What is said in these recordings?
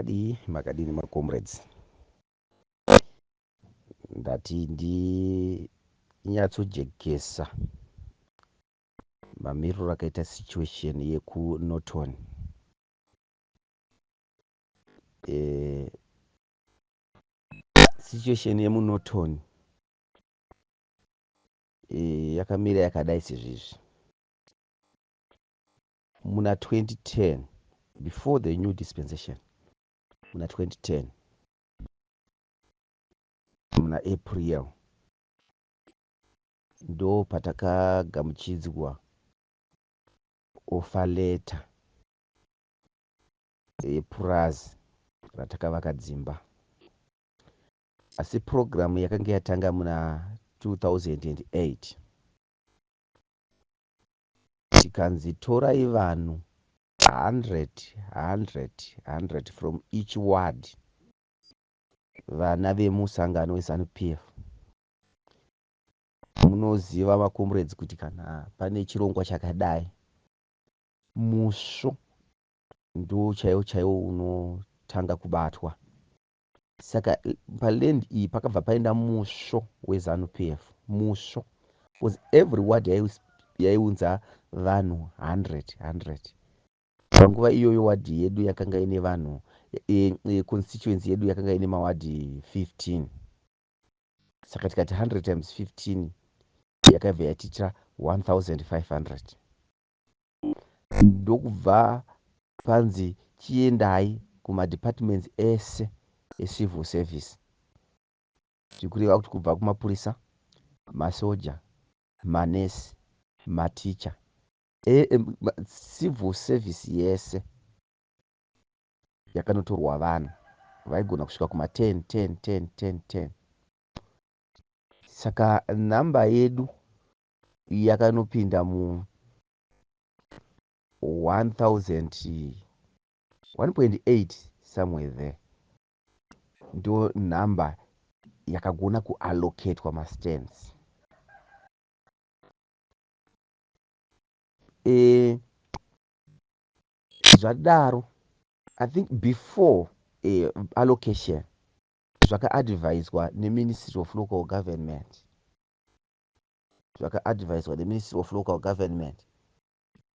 Makadii makadini macomrades? Ndati ndinyatsojekesa mamiriro akaita situation yekuNorton. Situation yemuNorton yakamira yakadai sezvizvi. Muna 2010, before the new dispensation, muna 2010 muna April ndo patakagamuchidzwa offer letter yepurazi ratakavaka dzimba. Asi purogiramu yakanga yatanga muna 2008, tikanzi torai vanhu 100 100 100 from each ward, vana vemusangano weZANU PF. Munoziva macomrades kuti kana pane chirongwa chakadai, musvo ndo chaiwo chaiwo unotanga kubatwa. Saka paland iyi pakabva paenda musvo weZANU PF, musvo, because every ward yaiunza vanhu 100 100. Panguva iyoyo wadhi yedu yakanga ine vanhu, constituency yedu yakanga ine mawadhi 15. Saka tikati 100 times 15 yakabva yatiitira 1500. Ndokubva panzi chiendai kumadepartments ese ecivil service, zvikureva kuti kubva kumapurisa, masoja, manesi, maticha, civil service yese yakanotorwa vanhu vaigona kusvika kuma 10 10 10 10 10. Saka nhamba yedu yakanopinda mu 1000 1.8 somewhere there, ndo nhamba yakagona kuallocatwa mastands. Zvadaro, I think before allocation, zvakaadviswa neMinistry of Local Government, zvakaadviswa neMinistry of Local Government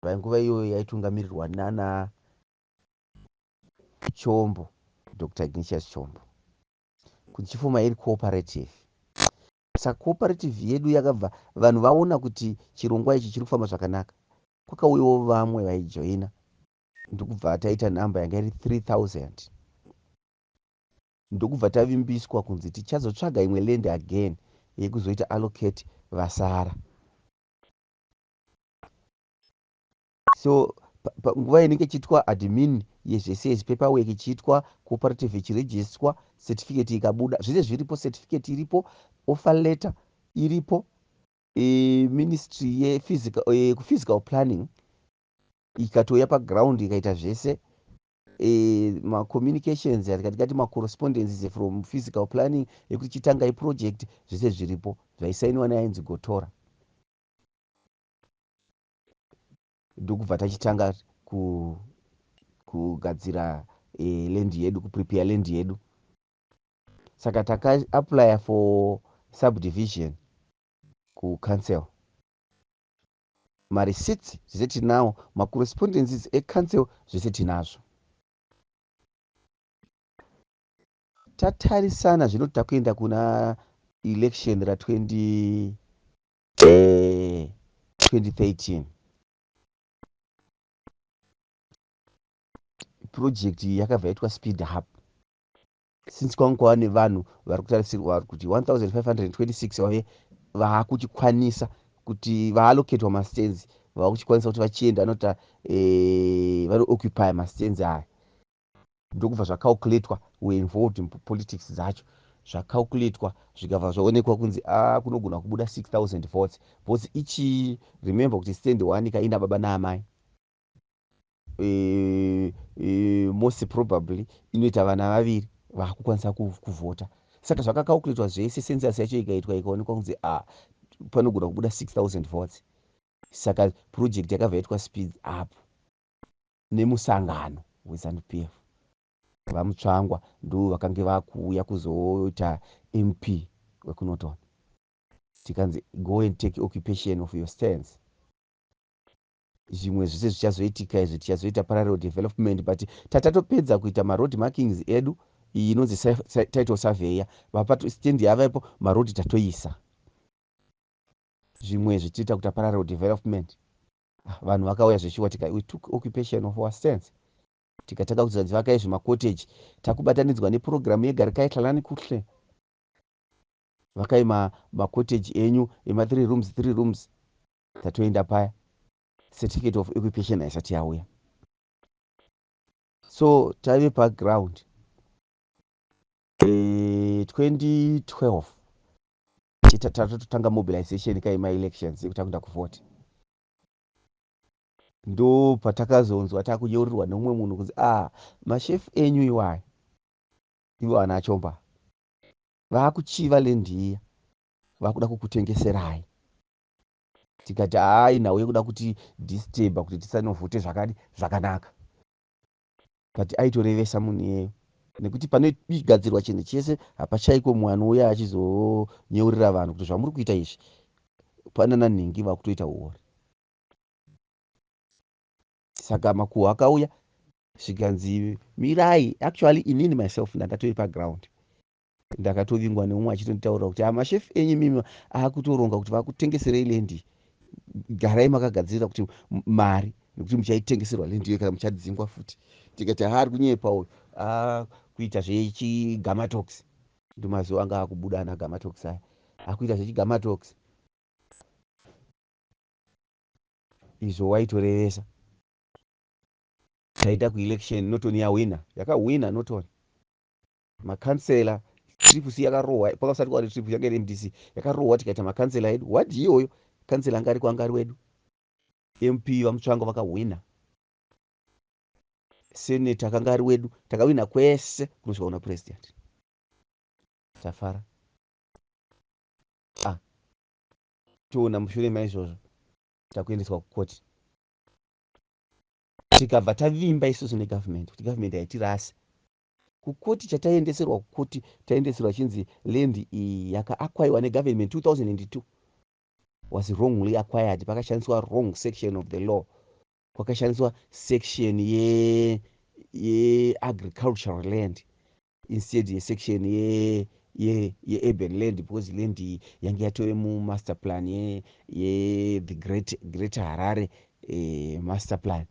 panguva iyoyo yaitungamirirwa nana Chombo, Dr Ignatius Chombo, kuti chifoma iri cooperative. Saka cooperative yedu yakabva vanhu vaona kuti chirongwa ichi chiri kufamba zvakanaka, kwakauyawo vamwe vaijoina, ndokubva taita nhamba yanga iri 3000. Ndokubva tavimbiswa kunzi tichazotsvaga imwe land again yekuzoita allocate vasara. So nguva inenge ichiitwa admin yezvese izvi, paperwork ichiitwa, cooperative ichirejistwa, certificate ikabuda, zvese zviripo, certificate iripo, offer letter iripo, ministry yephysical planning ikatouya paground ikaita zvese, macommunications, atikati macorrespondences from physical planning ekuti chitangai project, zvese zviripo, zvaisainiwa neainzi Gotora. Ndokubva tachitanga kugadzira land yedu, kuprepare land yedu. Saka takaapplya for subdivision kucouncil, mareceipts zvese tinawo, macorrespondences ecouncil zvese tinazvo. Tatarisana zvino takuenda kuna election ra 2013, project iyi yakabva yaitwa speed up, since kwanga kwava nevanhu vari kutarisirwa kuti 1526 vave vaakuchikwanisa kuti vaallocatwa mastands, vakuchikwanisa kuti vachienda anota vanooccupy mastands aya. Ndokubva zvacalculatwa, we involved in politics dzacho, zvacalculatwa zvikabva zvaonekwa kunzi kunogona kubuda 6000 votes. Votes ichi, remember kuti stand one ikaina baba naamai, most probably inoita vana vaviri vaakukwanisa kuvhota. Saka zvakacalculatwa zvese, census yacho ikaitwa, ikaonekwa kunzi panogona kubuda 6000 votes. Saka project yakabva yaitwa speed up nemusangano weZANU PF. VaMutsvangwa ndo vakange vakuuya kuzoita MP wekuNorton. Tikanzi, "Go and take occupation of your stands." Zvimwe zvese zvichazoitika izvi, tichazoita parallel development, but tatatopedza kuita maroad markings edu. Iyi inonzi title surveyor vapa stand yavapo, marodhi tatoisa. Zvimwe zvitiita kuita parallel development. Ah, vanhu vakauya zveshuwa. Tika we took occupation of our stands, tikatanga kuzanzi vakai zvimacottage. Takubatanidzwa nepurogiramu yeGarikai Hlalani Kuhle. Vakai macottage enyu ema3 rooms, 3 rooms. Tatoenda paya, certificate of occupation haisati yauya, so taive paground. 2012 tatotanga mobilization kaima-elections ekuti takuenda kuvhoti. Ndo patakazonzwa takunyeurirwa neumwe munhu kunzi, "Ah, mashefu enyu iwayo, ivo ana Chomba, vaakuchiva land iya, vakuda kukutengeserai." Tikati, "Hai, nhau yekuda kuti disturba kuti tisanovhote zvakadi zvakanaka." But aitorevesa munhu iyeyo, nekuti panogadzirwa chinhu chese hapachaiko mwana uya achizonyeurira vanhu kuti zvamuri kuita izvi, panana nhingi vakutoita uori. Saka makuhwa akauya, zvikanzi mirai. Actually, inini myself ndandatori paground, ndakatovingwa neumwe achitonditaurira kuti, "Amashefu enyu mimi akutoronga kuti vakutengeserei land. Garai makagadzirira kuti mari, nekuti muchaitengeserwa land iyo kana muchadzingwa futi." Tikati, "Haari kunyepa uyu, akuita zvechigamatox." Ndo mazuva anga akubuda ana gamatox aya, akuita zvechigamatox. Izvo waitorevesa. Taita kuelection, Norton yawina, yakahwina Norton makansela. Triple C yakarohwa, pakasati kwari triple, yanga iri MDC yakarohwa. Tikaita makansela edu, wadhi iyoyo kansela anga ariko anga ari wedu. MP VaMutsvango vakahwina, seneta akanga ari wedu. Takawina kwese kunosvika kuna president. Tafara. Ah, toona mushure maizvozvo takuendeswa kukoti. Tikabva tavimba isusu negovernment kuti government haitirasi kukoti. Chataendeserwa kukoti, taendeserwa chinzi land iyi yakaacquirwa negovernment 2002 was wrongly acquired. Pakashandiswa wrong section of the law, kwakashandiswa section yeagricultural land instead yesection yeurban land, because land iyi yange yatove mumaster plan yethe Greater Harare master plan.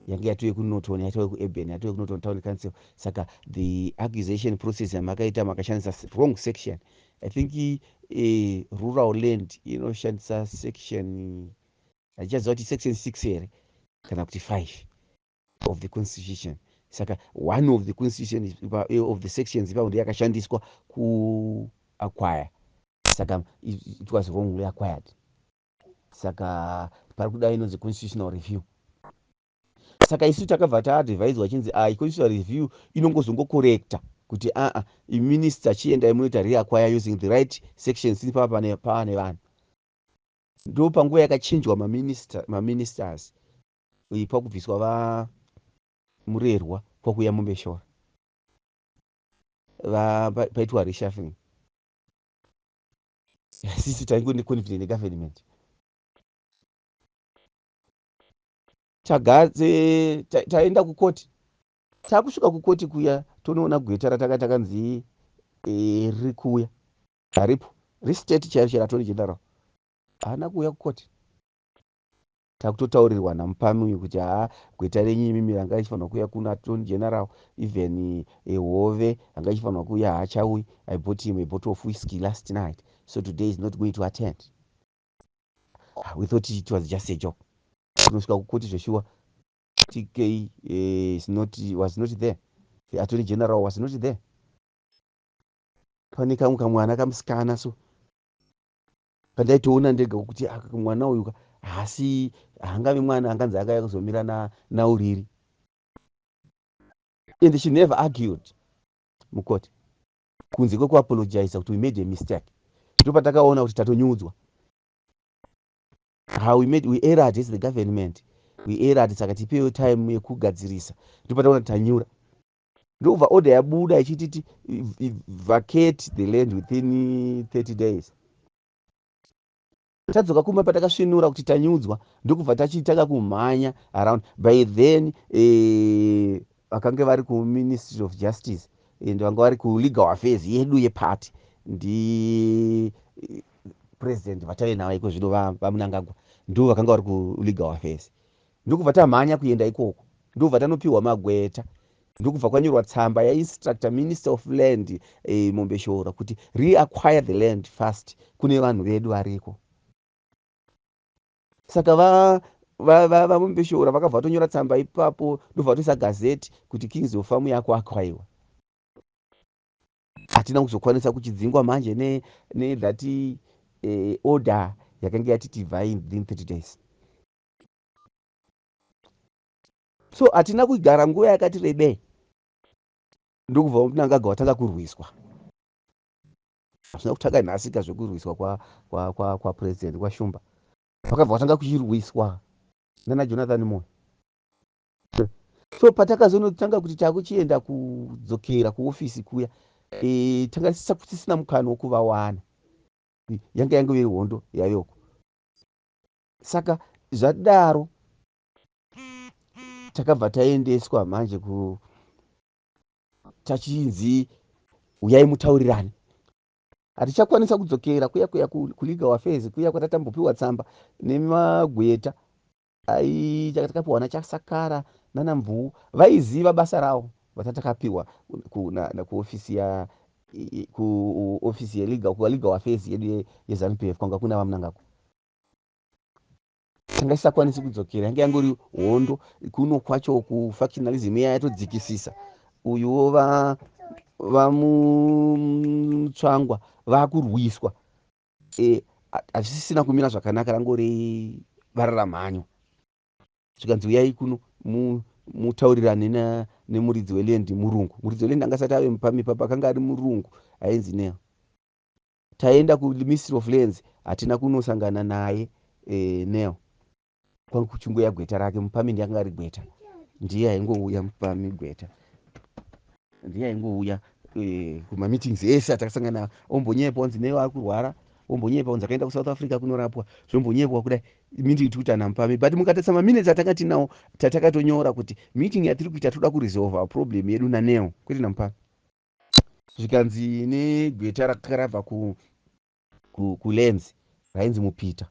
Yange yatove kuNorton, yatove kuurban, yatove kuNorton Town Council. Saka the accusation process yamakaita, makashandisa wrong section. I think rural land inoshandisa section, handichaziva kuti section 6 here kana kuti 5 of the constitution. Saka one of the constitution of the sections ipapo ndo yakashandiswa kuacquire, saka it was wrongly acquired. Saka pari kuda inonzi constitutional review. Saka isu takabva taadviswa chinzi, a constitutional review inongozongocorrecta kuti, aa, minister, chiendai munoita reacquire using the right sections. Ipapa paane vanhu, ndo panguva yakachinjwa maministers, pakubviswa VaMurerwa, kwakuuya Mombeshora, paitwa reshuffling. Sisi taingone confident negovernment. Tagadze, taenda kukoti. Takusvika kukoti kuya, tonoona gweta rataka takanzi riri kuuya haripo. Restate chairo chairo, attorney general haana kuuya kukoti. Takutotaurirwa namupami uyu kuti, "Haa, gweta renyu imimi ranga richifanirwa kuuya kuna attorney general, even Hove anga ichifanirwa kuuya, haachauyi. I bought him a bottle of whisky last night, so today is not going to attend." Ah, we thought it was just a joke. Tinosvika kukoti zveshuwa, TK is not, was not there. The attorney general was not there. Pane kamwe kamwana kamusikana, so pandaitoona ndega kuti mwana uyu haasi, haangavi mwana anganzi akauya kuzomira nauriri. And she never argued mukoti kunze kwekuapologiza kuti, "We made a mistake." Ndo patakaona kuti tatonyudzwa. How we made, we erred as the government, we erred, saka tipewo time yekugadzirisa. Ndo patakaona kuti tanyura. Ndokubva order yabuda ichititi vacate the land within 30 days. Tadzoka kumba, patakasvinura kuti tanyudzwa, ndokubva tachitanga kumhanya around. By then vakange vari kuMinistry of Justice and vanga vari kulegal affairs yedu yeparty ndi president vatave navo iko zvino, vaMunangagwa, ndo vakanga vari kulegal affairs. Ndokubva tamhanya kuenda ikoko, ndokubva tanopiwa magweta, ndokubva kwanyorwa tsamba yainstructor Minister of Land Mombeshora kuti reacquire the land fast kune vanhu vedu variko. Saka vaMombeshora vakabva vatonyora tsamba ipapo, ndobva vatoisa gazette kuti Kings of Farm yakuacquirwa. Hatina kuzokwanisa kuchidzingwa manje nethat order yakanga yatiti bvai within 30 days. So hatina kugara nguva yakati rebei, ndokubva Mnangagwa watanga kurwiswa. Hazvina kutanga nhasika zvekurwiswa kwapresident kwaShumba. Vakabva vatanga kuchirwiswa nana Jonathan Moyo. So patakazonotanga kuti takuchienda kudzokera kuofisi kuya, tanga tisina mukana wekuvawana. Yanga yangove hondo yayoko. Saka zvadaro takabva taendeswa manje ku tachinzi uyai mutaurirane. Hatichakwanisa kudzokera kuya kuya kulegal affairs kuya kwatatambopiwa tsamba nemagweta takapiwa naChasakara nana Mvuu, vaiziva basa ravo, vatatakapiwa kuofisi ya kuofisi yelegal, kulegal affairs yedu yeZANU PF, kwanga kuna vaMnangagwa. Tanga tisakwanisi kudzokera, yange yangori hondo kuno kwacho. Kufactionalism iya yatodzikisisa. Uyuwo vamutsvangwa vakurwiswa, hazvisisina kumira zvakanaka, rangori vararamhanyo. Zvikanzi uyai kuno mutaurirane nemuridzi weland, murungu. Muridzi weland anga asati ave mupami papa, akanga ari murungu ainzi Neo. Taenda kuMinistry of Lands, hatina kunosangana naye Neo. Kwanga kuchingouya gweta rake. Mupami ndiye akanga ari gweta, ndiye aingouya. Mupami gweta ndiye aingouya kumameetings ese atakasangana. Ombonyepa onzi Neo ari kurwara, ombonyepa onzi akaenda kuSouth Africa kunorapwa, zvombonyepwa kudai. Meeting tiri kuita namupami, but mukatarisa maminutes atanga tinawo, tatakatonyora kuti meeting yatiri kuita toda kuresolva problem yedu naNeo, kwete namupami. Zvikanzi negweta rakanga rabva kulands rainzi Mupita,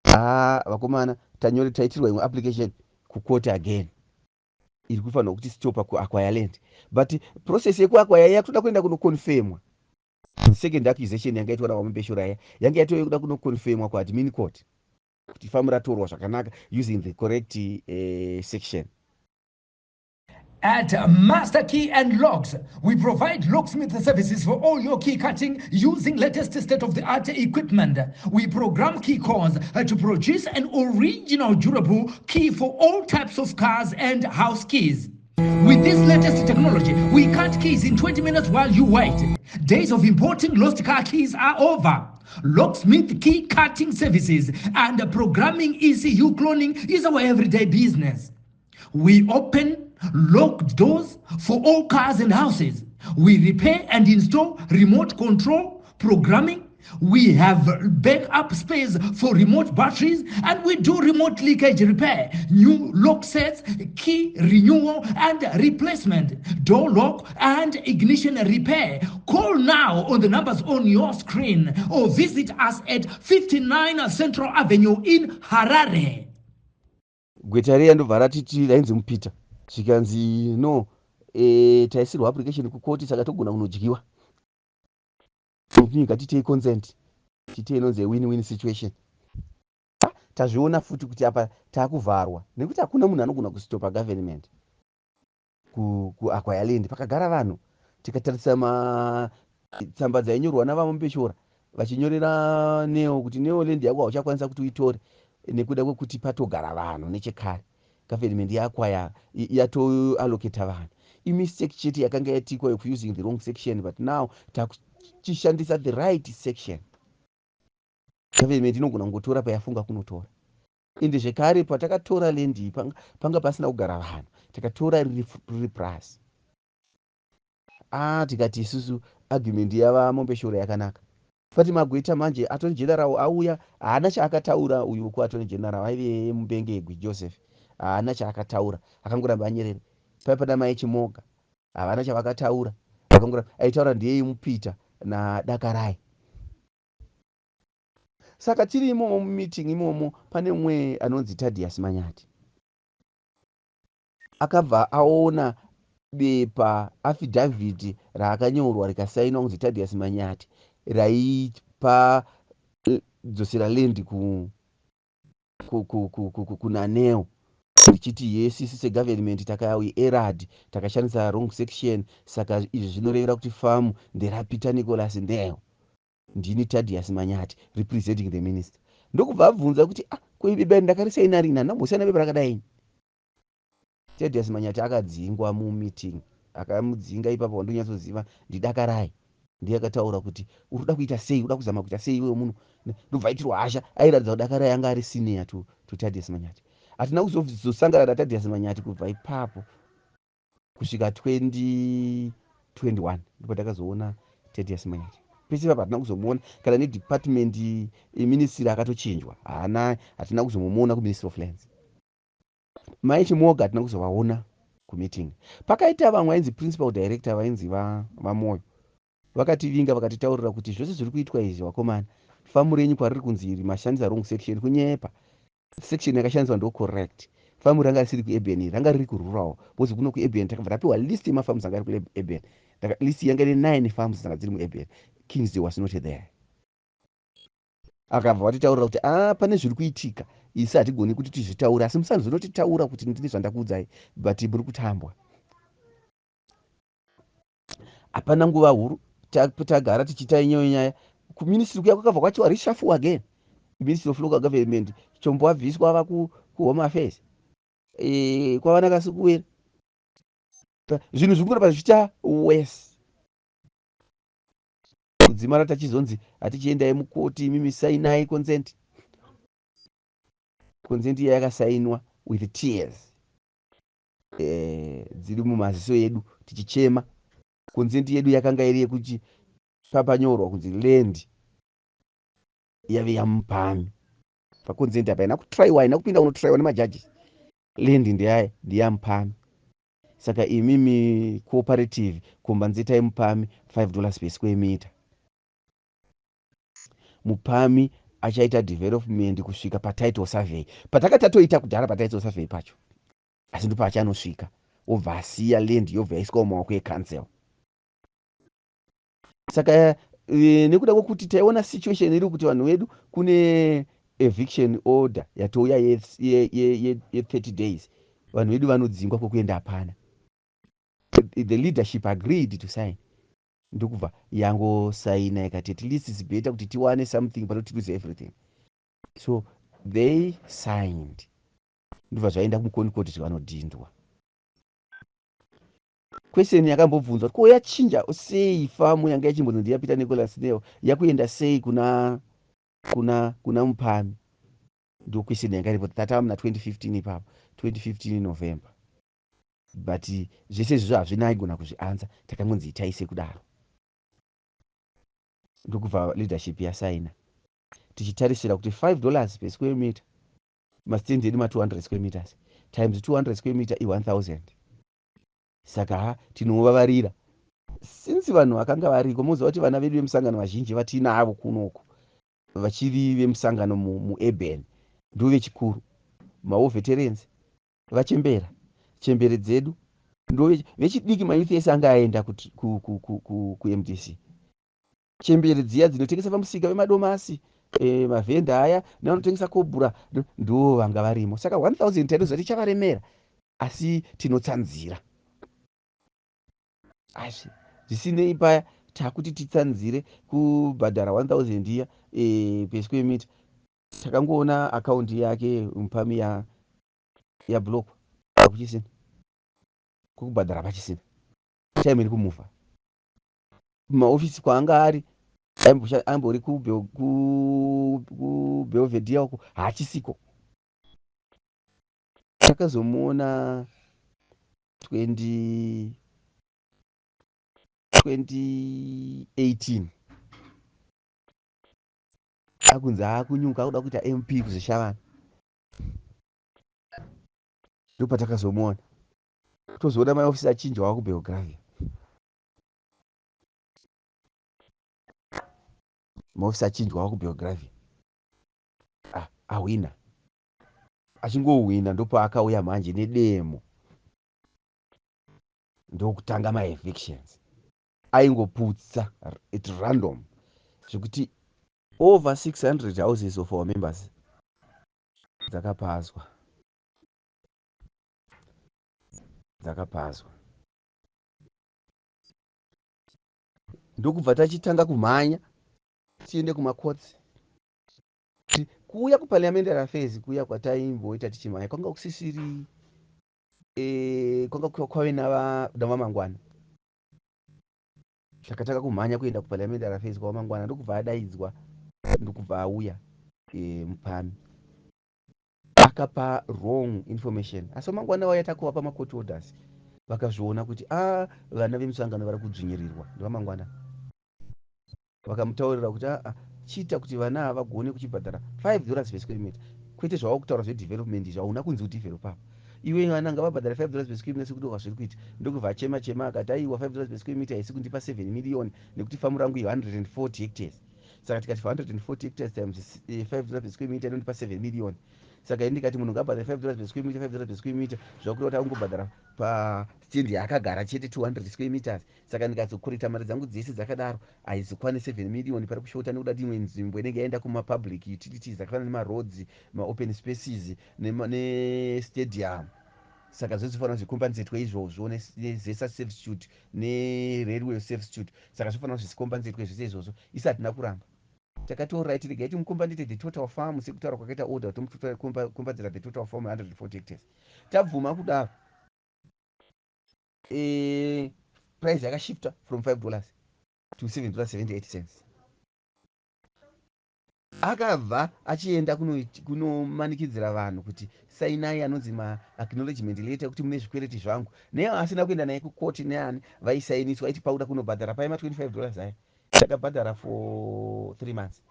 "Ah, vakomana, tanyore taitirwa imwe application kucourt again iri kufanirwa kuti stopa kuacquire land." But process yekuacquire yakutoda kuenda kunoconfirmwa. Second accusation yanga itwa navaMombeshora iya yanga yatove kuda kunoconfirmwa kuadmin court kuti famu ratorwa zvakanaka using the correct section. At Master Key and Locks, we provide locksmith services for all your key cutting using latest state-of-the-art equipment. We program key codes to produce an original durable key for all types of cars and house keys. With this latest technology, we cut keys in 20 minutes while you wait. Days of importing lost car keys are over. Locksmith key cutting services and programming ECU cloning is our everyday business. We open locked doors for all cars and houses. We repair and install remote control programming. We have backup space for remote batteries and we do remote leakage repair, new lock sets, key renewal and replacement, door lock and ignition repair. Call now on the numbers on your screen or visit us at 59 Central Avenue in Harare. Gweta riya ndobva ratiti, rainzi Mupita, zvikanzi no, taisirwa application kukoti, saka togona kunodyiwa. Ngatitei consent, titei inonzi win win situation. Tazviona futi kuti apa taakuvharwa nekuti hakuna munhu anogona kustopa government kuacquire land pakagara vanhu. Tikatarisa matsamba dzainyorwa navaMombeshora vachinyorera Neo kuti, "Neo, land yako hauchakwanisa kuti uitore nekuda kwekuti patogara vanhu nechekare. Government yaacquire, yatoallocata vanhu." Imistake chete yakanga yatikwa yokusing the wrong section, but now takuchishandisa the right section. Government inogona kungotora payafunga kunotora. Ende zvekare patakatora land iyi panga pasina kugara vanhu, takatora riri price. A tikati isusu argument yavaMombeshora yakanaka, but magweta manje, Attorney General auya, haana chaakataura. Uyu kuAttorney General aive Mumbengegwi Joseph, haana chaakataura, akangoramba anyerere. Pai pana Mai Chimoga, havana chavakataura, akangoramba. Aitaura ndiyei Mupita naDakarai. Saka tiri imomo mumeeting imomo, pane mumwe anonzi Tadias Manyati akabva aona bepa, affidavit raakanyorwa rikasainwa kunzi Tadias Manyati, raipa dzosera land kuna Neo, richiti yes, isu segovernment takaerad, takashandisa wrong section, saka izvi zvinorevera kuti famu nderaPeter Nicholas Neo. Ndini Tadias Manyati representing the minister. Ndokubva abvunza kuti, "Ah, ko bepa ndakarisaina rini? Handambosaina bepa rakadai." Tadias Manyati akadzingwa mumeeting. Akamudzinga ipapo wandonyatsoziva ndiDakarai, ndiye akataura kuti, "Uri kuda kuita sei? Uda kuzama kuita sei iwewe muno?" Ndobva aitirwa hasha. Airatidza kuti Dakarai anga ari senior to Tadias Manyati. Hatina kuzosangana naTadias Manyati kubva ipapo kusvika 2021, ndipo takazoona Tadias Manyati. Pese ipapo hatina kuzomuona kana nedepartment, ministry akatochinjwa, haana, hatina kuzomuona kuMinistry of Lands. Mai Chimoga hatina kuzovaona kumeeting. Pakaita vamwe vainzi principal director, vainzi vaMoyo, vakativinga, vakatitaurira kuti zvose zviri kuitwa izvi, vakomana, famu renyu kwariri kunzi iri mashandisa wrong section, kunyepa. Section yakashandiswa ndo correct. Famu ranga risiri kuurban, ranga riri kurural, because kuno kuurban takabva tapiwa list yemafarms anga ari kuurban. List yanga ine nine farms dzanga dziri muurban. Kingsday was not there. Akabva vatitaurira kuti a ah, pane zviri kuitika, isi hatigoni kuti tizvitaure, asi musanzonotitaura kuti ndini zvandakuudzai, but muri kutambwa. Hapana nguva huru tagara tichiita inyoyo nyaya, kuministry kuya kwakabva kwachiwa reshuffle again. Ministry of Local Government, Chombo abviswa, ava kuHome Affairs, kwava naKasukuwere. Zvinhu zviri kuramba zvichiita worse kudzimara tachizonzi hatichiendai mukoti, imimi sainai consent. Consent iya yakasainwa with tears dziri mumaziso edu, tichichema. Consent yedu yakanga iri yekuti papanyorwa kunzi land yave yamupami. Paconsent apa haina kutraiwa, haina kupinda kunotraiwa nemajudges. Land ndeyaya, ndeyamupami, saka imimi cooperative kombanzetai mupami $5 per square meter. Mupami achaita development kusvika patitle survey patakati tatoita kudhara, patitle survey pacho, asi ndo paachanosvika, obva asiya land, yobva yaiswa mumaoko ecouncil. Saka nekuda kwekuti taiona situation iri kuti vanhu vedu kune eviction order yatouya ye30 days, vanhu vedu vanodzingwa, kwekuenda hapana, the leadership agreed to sign. Ndokubva yangosaina ikati at least it's better kuti tiwane something panoti lose everything. So they signed, ndobva zvaenda kumuConCourt, zvikanodhindwa. Question yakambobvunzwa, ko yachinja sei famu yanga yachimbonzi ndiyaPeter Nicholas Neo, yakuenda sei kuna mupami? Ndo question yanga iripo. Tatava muna 2015 ipapo, 2015 November, but zvese izvozvo hazvina aigona kuzvianswer. Takangonzi itai sekudaro, ndokubva leadership yasaina, tichitarisira kuti $5 per square meter, mastands edu ma200 square meters times 200 square meter i1000. Saka ha, tinovavarira since vanhu vakanga variko. Moziva kuti vana vedu vemusangano vazhinji vatinavo kunoku vachiri vemusangano muurban ndo vechikuru, mawar veterans, vachembera, chembere dzedu ndo vechidiki. Mayouth ese anga aenda kuMDC. Chembere dziya dzinotengesa pamusika vemadomasi, mavhenda aya nevanotengesa kobhura ndo vanga varimo. Saka 1000 taitoziva tichavaremera, asi tinotsanzira. Asi zvisinei, paya takuti titsanzire kubhadhara 1000 iya pesquare meter, takangoona akaunti yake mupami yablockwa, hakuchisina kwekubhadhara, pachisina time iri kumuvha. Maofisi kwaanga ari, ambori kuBelvedere uko, haachisiko. Takazomuona 2018 akunzi aakunyuka, akuda kuita MP kuZvishavane. Ndopatakazomuona, tozoona maofisi achinjwa wakuBelgravia, maofisi achinjwa wakuBelgravia. Ah, ahwina. Achingohwina, ndopaakauya manje nedemo, ndokutanga maevictions. Aingoputsa at random, zvekuti over 600 houses of our members dzakapazwa, dzakapazwa. Ndokubva tachitanga kumhanya tiende kumacourts, kuuya kuparliamentary affairs. Kuya kwataimboita tichimhanya kwanga kusisiri, kwanga kwave navaMangwana. Takatanga kumhanya kuenda kuparliamentary affairs kwaVaMangwana, ndokubva adaidzwa, ndokubva auya. Mupami akapa wrong information, asi VaMangwana vauya, takuvapa macourt orders, vakazviona kuti a ah, vana vemusangano vari kudzvinyirirwa ndiVaMangwana. Vakamutaurira kuti aa, chiita kuti vana ava vagone kuchibhadhara $5 per square meter, kwete zvava kutaura zvedevelopment izvi. Hauna kunzi udevelop apa iwe. Vana ngavabhadhare $5 per square meter sekuti zviri kuita. Ndokubva achema chema, akati aiwa, $5 per square meter haisi kundipa 7 million, nekuti famu rangu i140 hectares. Saka tikati 140 hectares times $5 per square meter inondipa 7 million. Saka ini ndikati munhu ngabhadhare $5 per square meter, $5 per square meter zvakureva kuti akungobhadhara pastand yaakagara chete 200 square meters. Saka ndikazokoreta mari dzangu dzese dzakadaro, haizokwani 7 million, pari kushota, nekuda kuti imwe nzvimbo inenge yaenda kumapublic utilities akafanana nemaroads, maopen spaces nestadium. Saka zvozofanira zvicompensatwe izvozvo neZESA substitute nerailway substitute. Saka zvofanira zvicompensatwe zvese izvozvo. Isi hatina kuramba, takati alright, regai timucompensate the total farm sekutaura kwakaita order, tomucompensata the total farm, 140 hectares. Tabvuma kudaro, price yakashifta from $5 to $7.78. Akabva achienda kunomanikidzira vanhu kuti sainai anonzi maacknowledgement letter kuti mune zvikwereti zvangu. Neyo asina kuenda naye kukoti neani, vaisainiswa aiti pauda kunobhadhara pai ma$25 aya. Takabhadhara for 3 months.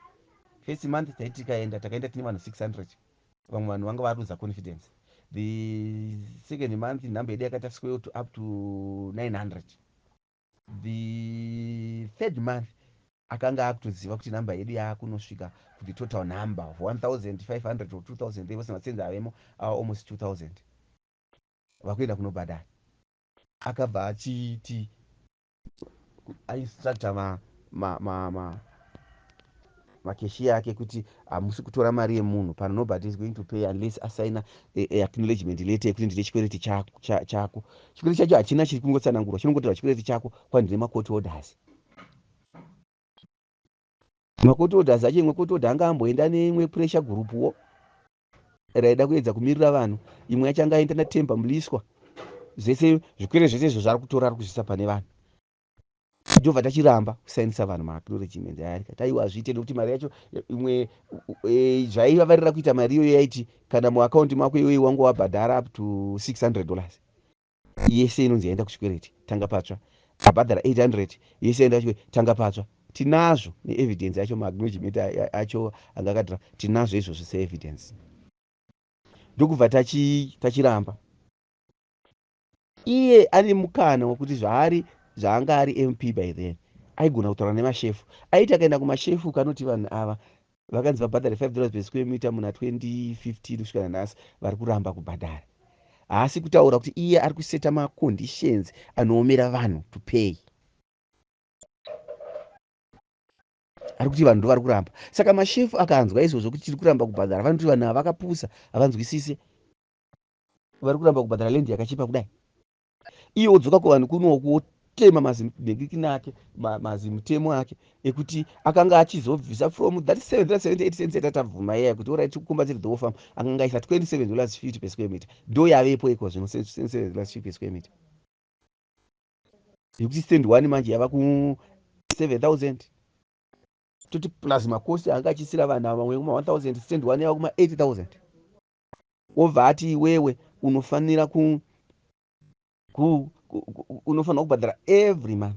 First month taiti tikaenda, takaenda tine vanhu 600. Vamwe vanhu vanga varuza confidence. The second month nhamba yedu yakaita swell to up to 900. The third month akanga akutoziva kuti nhamba yedu yaakunosvika kuti total number of 1500 or 2000 vose masenzi avemo ava almost 2000 vakuenda kunobhadhara. Akabva achiti ainstructa macashier ake kuti hamusi kutora mari yemunhu pano. Nobody is going to pay unless asaina acknowledgement letter yekuti ndine chikwereti chako. Chikwereti chacho hachina chiri kungotsanangurwa, chinongotorwa chikwereti chako kwandine macourt orders. Macourt orders acho, imwe court order anga amboenda neimwe pressure groupwo raida kuedza kumirira vanhu. Imwe yacho anga aenda naTemba Mliswa. Zvese zvikwereti zvese izvo zvaari kutora, ari kuzvisa pane vanhu. Ndobva tachiramba kusainisa vanhu maacknowledgement aya. Tikati aiwa, hazviite, nekuti mari yacho imwe zvaivavarira kuita mari iyoyo yaiti kana muakaunti mako iwewe wangu wabhadhara up to $600, yese inonzi yaenda kuchikwereti, tanga patsva. Abhadhara 800, yese yaenda kuchikwereti, tanga patsva. Tinazvo neevidence yacho, maacknowledgement acho anga akadhira, tinazvo izvozvo seevidence. Ndokubva tachiramba. Iye ane mukana wekuti zvaari, zvaanga ari MP by then, aigona kutaura nemashefu. Aiti akaenda kumashefu kanoti vanhu ava vakanzi vabhadhare $5 per square meter muna 2015, kusvika nanhasi vari kuramba kubhadhara. Haasi kutaura kuti iye ari kuseta maconditions anoomera vanhu to pay. Ari kuti vanhu ndo vari kuramba. Saka mashefu akanzwa izvozvo kuti tiri kuramba kubhadhara, vanoti vanhu ava vakapusa, havanzwisise, vari kuramba kubhadhara land yakachipa kudai. Iye wodzoka kuvanhu kunoku, wotema mazimhengekini ake, mazimutemo ake ekuti akanga achizobvisa from that 778 cents yatatabvuma iya kuti alright, tikucompensate the whole farm, akanga aisa $27.50 per square meter. Ndo yavepo iko zvino, $27.50 per square meter, yekuti stand one manje yava ku 7000. Toti plus macosts anga achisira vanhu ava vamwe kuma 1000, stand one yava kuma 8000. Wobva ati iwewe unofanira ku, ku, ku, unofanira kubhadhara every month.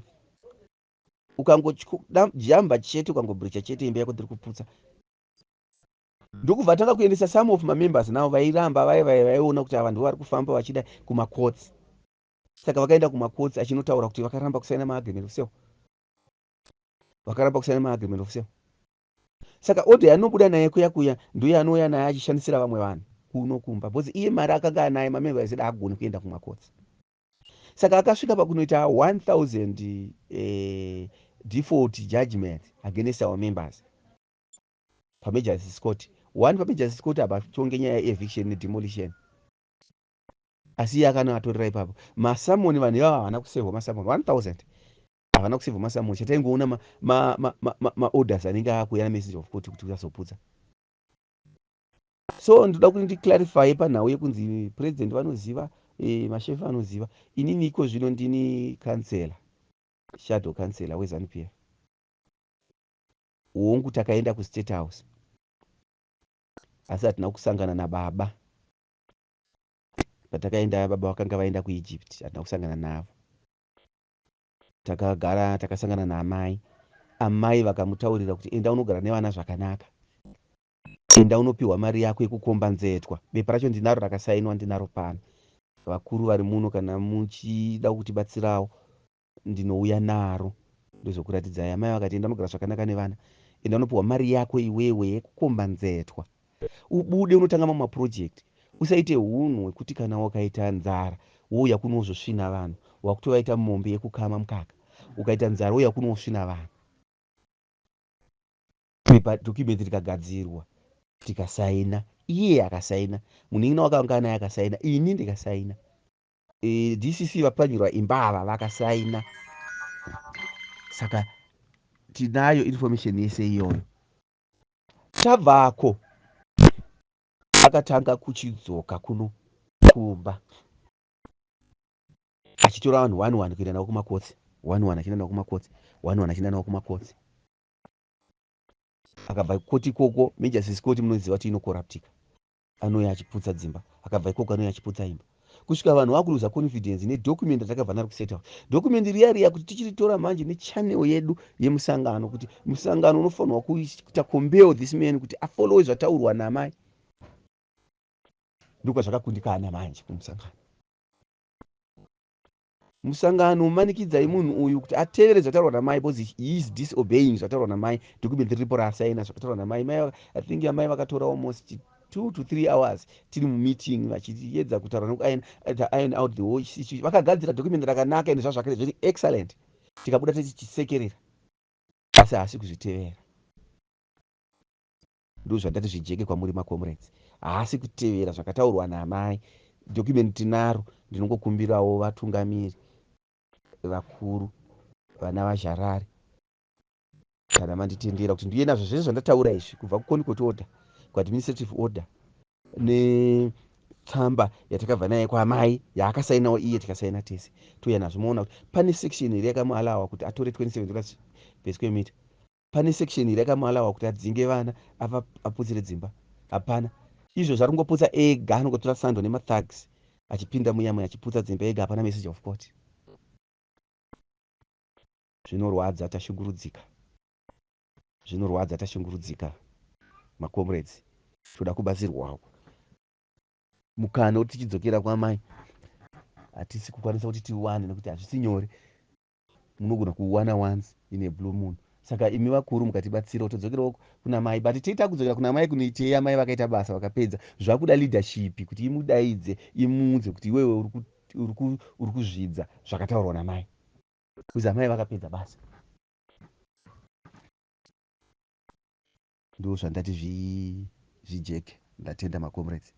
Ukangojamba chete, ukangobreacha chete, imba yako tiri kuputsa. Ndokubva tanga kuendesa some of mamembers navo vairamba, vaiona kuti ava ndo vari kufamba vachida kumacourts. Saka vakaenda kumacourts achinotaura kuti vakaramba kusaina maagreement of sale, vakaramba kusaina maagreement of sale. Saka order yanobuda naye kuya kuya ndoye anouya naye achishandisira vamwe vanhu kuno kumba, because iye mari akanga anaye, mamembers edu agoni kuenda kumacourts. Saka akasvika pakunoita 1000 default judgment against our members pamagistrates court. One pamagistrates court hapatonge nyaya yeeviction nedemolition, asi iye akanoatorera ipapo masummons. Vanhu ivava havana kuservwa masummons, 1000 havana kuservwa masummons. Chataingoona maorders anenge akuuya namessage of court kuti usazoputsa. So ndoda kuti ndiclarify panhau yekunzi president vanoziva, mashefu anoziva. Inini iko zvino ndini councillor, shadow councillor weZANU PF. Hongu, takaenda kuState House, asi hatina kusangana nababa. Patakaenda, baba vakanga vaenda kuEgypt, hatina kusangana navo. Takagara takasangana naamai. Amai vakamutaurira kuti enda unogara nevana zvakanaka, enda unopiwa mari yako yekukombanzetwa. Bepa racho ndinaro, rakasainwa, ndinaro pano. Vakuru vari muno, kana muchida kutibatsirawo, ndinouya naro ndozokuratidzai. Amai vakati enda unogara zvakanaka nevana, enda unopiwa mari yako iwewe yekukombanzetwa, ubude unotanga mamwe maproject. Usaite hunhu hwekuti kana wakaita nzara wouya kunozosvina vanhu, wakutovaita mombe yekukama mukaka. Ukaita nzara wouya kunosvina vanhu. Pepa document rikagadzirwa, tikasaina, iye akasaina, munin'ina wakanga naye akasaina, ini ndikasaina, DCC vapwanyirwa imba ava vakasaina. Saka tinayo information yese iyoyo. Tabvako, akatanga kuchidzoka kuno kumba achitora vanhu one one kuenda navo kumacourts, one one achienda navo kumacourts, one one achienda navo kumacourts. Akabva koti ikoko, magistrates court munoziva kuti inocorruptika, anouya achiputsa dzimba. Akabva ikoko, anouya achiputsa imba kusvika vanhu vakuluza confidence nedocument ratakabva naro kuState House. Document riya riya kuti tichiritora manje nechannel yedu yemusangano, kuti musangano unofanirwa kuita compel this man kuti afollowe zvataurwa namai. Ndokwa zvakakundikana manje kumusangano. Musangano manikidzai munhu uyu kuti atevere zvataurwa namai, because he is disobeying zvataurwa namai. Document riripo raasaina, zvakataurwa namai. Mai, I think amai vakatora almost 2 to 3 hours tiri mumeeting vachiedza kutaura nekuiron iron out the whole situation. Vakagadzira document rakanaka ende zvazvakare zviri excellent, tikabuda tichisekerera, asi haasi kuzvitevera. Ndo zvandati zvijeke kwamuri macomrades, haasi kutevera zvakataurwa namai. Document tinaro. Ndinongokumbirawo vatungamiri vakuru, vana vazharari, kana manditendera kuti ndiuye nazvo zvese zvandataura izvi, kubva kuConCourt order, kuadministrative order, netsamba yatakabva naye kwaamai yaakasainawo iye, tikasaina tese, touya nazvo. Moona kuti pane section iri yakamuallowa kuti atore $27 per square meter? Pane section iri yakamuallowa kuti adzinge vana, aputsire dzimba? Hapana. Izvo zvari kungoputsa ega, anongotora sando nemathugs achipinda muyamwe achiputsa dzimba ega. Hapana message of court. Zvinorwadza, tashungurudzika, zvinorwadza, tashungurudzika macomrades. Toda kubatsirwawo. Mukana kuti tichidzokera kwamai hatisi kukwanisa kuti tiwane, nekuti hazvisi nyore. Munogona kuwana once in a blue moon. Saka imi vakuru mukatibatsirawo todzokerawo kuna mai. But toita kudzokera kuna mai kunoitei? Amai vakaita basa, vakapedza. Zvakuda leadership kuti imudaidze, imuudze kuti iwewe uri kuzvidza zvakataurwa namai, kuzi amai vakapedza basa. Ndo zvandati zvijeke. Ndatenda macomrades.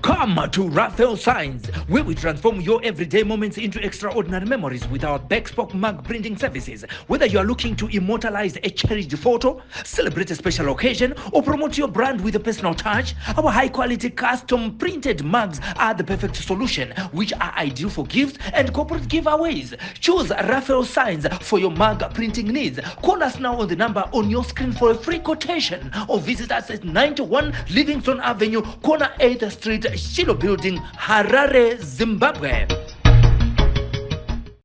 Come to Raphael Signs, where we transform your everyday moments into extraordinary memories with our bespoke mug printing services. Whether you are looking to immortalize a cherished photo, celebrate a special occasion, or promote your brand with a personal touch, our high quality custom printed mugs are the perfect solution, which are ideal for gifts and corporate giveaways. Choose Raphael Signs for your mug printing needs. Call us now on the number on your screen for a free quotation or visit us at 91 Livingston Avenue, corner 8th Street, Shiloh Building, Harare, Zimbabwe.